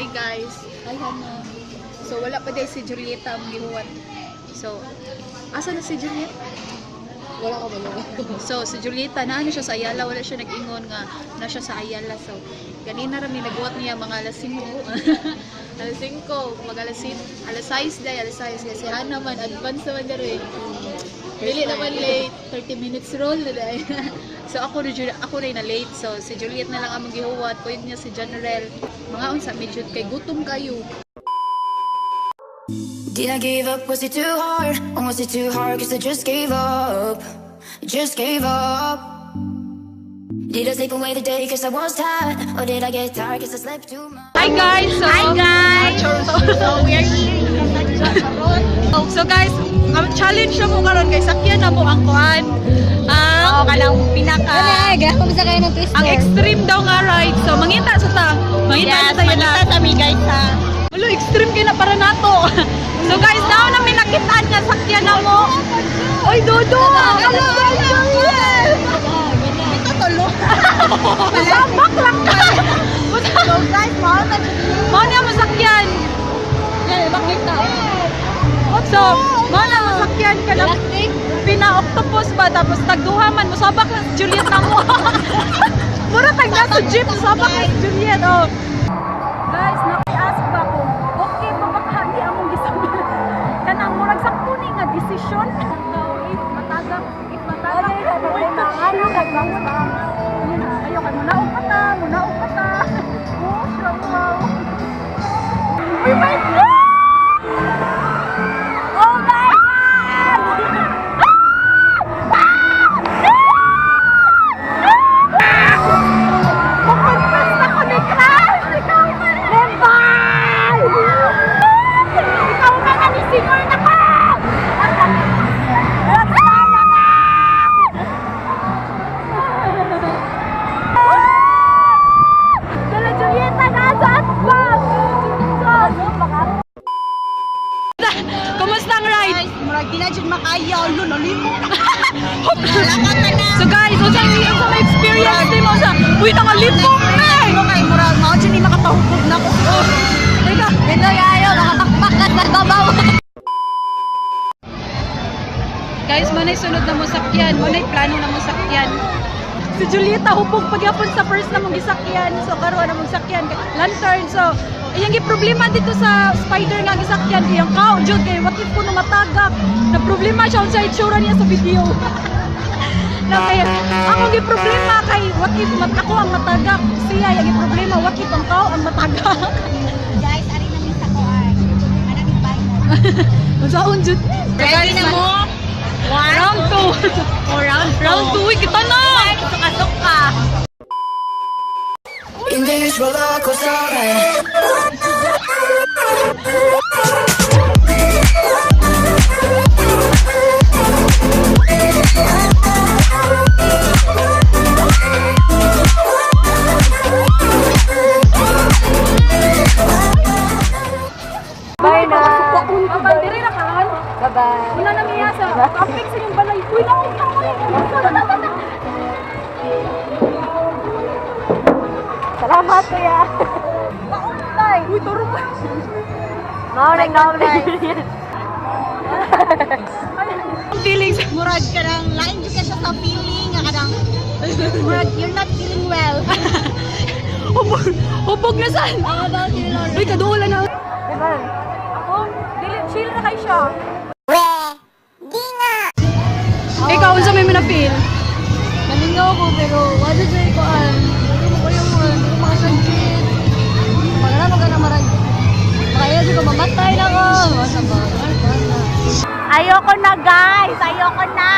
Hi guys. Hi Hana. So wala pa diay si Julieta ang gihuwat. So asa na si Julieta? Wala ka ba no? So si Julieta na ano siya sa Ayala, wala siya nag-ingon nga na siya sa Ayala. So ganina ra mi naghuwat niya mga alas 5. Alas 5, mag alas 6, alas 6 day, alas 6 kasi Hana man advance naman dere. Dili naman late, 30 minutes roll na day. So ako rin ako rin na late. So si Juliet na lang among gihuwat, pwede niya si General. Mga unsa medyo kay gutom kayo. Did I give up? Was it too hard? Or was it too hard? 'Cause I just gave up. Just gave up. Did I sleep away the day 'cause I was tired? Or did I get tired 'cause I slept too much? Hi guys! So, Hi guys! So we are here in Charot. So guys, ang challenge na mo karon kay sakyan na mo ang kuan. Ang Oh, kanang pinaka Gahom sa kayo ng twister. Ang extreme daw nga ride. So mangita sa ta. Mangita Yes, sa ta yun mangita sa mi guys ha. Ulo, extreme kay na para nato. So guys, daw na may nakitaan nga sakyan na mo. Oy, Dodo! Hello, Ito tulo. Sabak lang ka. So guys, mao na jud ni. Mao na mo sakyan. Yan, makita. So, mao na mo sakyan ka na. Pina-octopus ba tapos tagduha man musabak lang si Juliet na mo. Mura tag nasa jeep musabak lang si Juliet oh. Guys, naki-ask ba ko? Okay pa ba ka ni among gisabi? Kanang murag sakto ni nga decision. No, if matagak, uy, ano Yun na, ayaw kay munaog pa ta, munaog pa ta. Oh, siya, wow. Uy, my God! Oh my God! Kumonfess na ko ni Crush! Ikaw man! Lembay! Ikaw man ang singer na ko! Rockstar na ka! Dala Julieta na sa atbang! Kumusta ang ride? Guys, murag di na jud makayaw lo nalimo na. Wala ka na. So guys, unsa unsa may experience nimo sa Uy, nangalipong na eh! Mo kay murag mao jud ni makapahubog na ko. Teka, Ganda kayo, nakatakpak ka sa babaw. Guys, mo na'y sunod na mo sakyan. Mo na'y plano na mo sakyan. Si Julieta hubog pagyapon sa first na mong gisakyan. So karon na mong sakyan lantern. So iyang gi problema dito sa spider nga gisakyan kay ang kao jud kay what if kuno matagak. Na problema siya sa itsura niya sa video. Na kay ako gi problema kay what if mat ako ang matagak. Siya yang gi problema what if ang kao ang matagak. Guys, ari na mi sa kuan. Ana mi bye. Unsaon jud? Ready na mo? One, Round 2. Oh, round two. Round 2 kita na. Suka-suka. In this roller coaster ride. Bye na. Bye, diri ra karon. Bye-bye. Una na miya sa topic sa inyong balay. Uy, naku, naku. Salamat, kuya. Pauntay. Uy, turo pa. Maureng, maureng. Ang feelings. Murag ka nang lain jud ka siya sa feeling nga kanang murag you're not feeling well. Hubog, hubog na saan. How about you, Lauren? Uy, kadula na. Diba? Ako, dili, chill na kayo siya. Ikaw, unsa may manapil? Nalingaw ko, pero wala dyan ko an. Hindi mo ko yung mga, hindi ko makasagit. Pag na ka na marag. Makaya dyan ko, mamatay na ko. Masa ba? Ano ba? Ayoko na guys, ayoko na.